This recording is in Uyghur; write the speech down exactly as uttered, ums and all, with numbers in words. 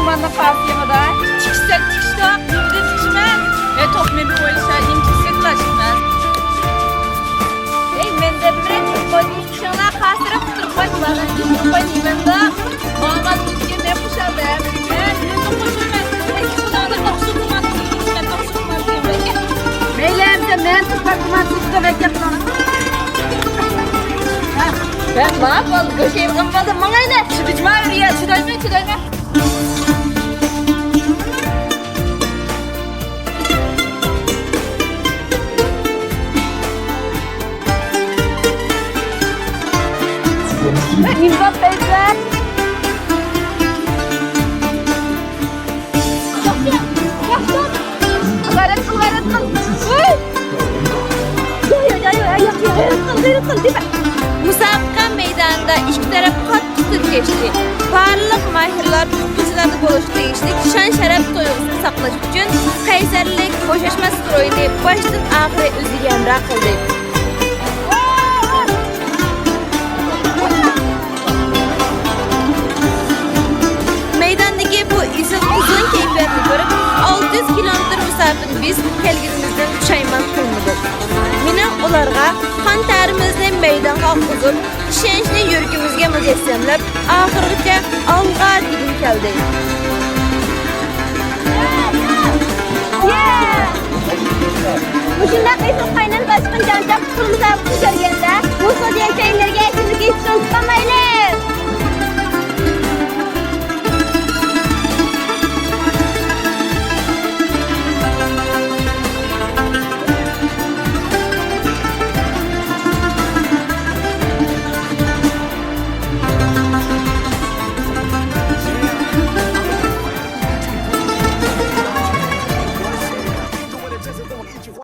مانا قاسىيىمدا تىكىشسەك تىكىشتۇق، نېمىدىن تىكىشىمەن؟ ئە، توپ نېمە ئويلىشايدىن تىكسەك لاشىمەن. ئەي، مەن دەپ بېرەي، تىكىپ قويدۇم، تىكىشىڭلار قاسىرىپ تۇرۇپ قوي، بالام، تىكىپ قوي دېمەمدۇ. ماڭغان كۈنگە مەن خۇشال دەپ. ئە، نېمە قوشۇلماس؟ ئەي، خۇداغا توقسۇن قىلماس، توقسۇن قىلماس دېگەن. مەيلى، ئەمسە مەن تۇرۇپ قويماس، سىزگە بەك گەپ قىلىڭ. ھە، ماقۇل، گۆش يەيدىغان بولدى، ماڭايلى. چىدىجما، ئۆرۈيە، چىدايمەن، چىدايمەن. غەيرەت قىل، غەيرەت قىل. ھوي! ياق، ياق، ياق، ياق، ياق، غەيرەت قىل، غەيرەت قىل، دېمە. مۇسابىقە مەيدانىدا ئىككى تەرەپ قاتتىق تىركەشتى. بارلىق ماھىرلار پوزىتسىيەدە بولۇشقا تېگىشلىك شان-شەرەپ تۇيغۇسىنى ساقلاش ئۈچۈن قەيسەرلىك، بوشاشماس روھىنى باشتىن ئاخىرى ئۆزىگە ھەمراھ قىلدى. مەيداندىكى بۇ ئېسىل قىزغىن كەيپىياتنى كۆرۈپ، ئالتە يۈز كىلومېتىر مۇساپىنى بېسىپ كەلگىنىمىزدىن پۇشايمان قىلمىدۇق. مېنىڭ ئۇلارغا قان تەرىمىزنى مەيدانغا ئاققۇزۇپ، ئىشەنچنى يۈرىكىمىزگە مۇجەسسەملەپ، ئاخىرغىچە ئالغا دېگۈم كەلدى. مۇشۇنداق ئېسىل قاينام تاشقىن جانچاق پۇل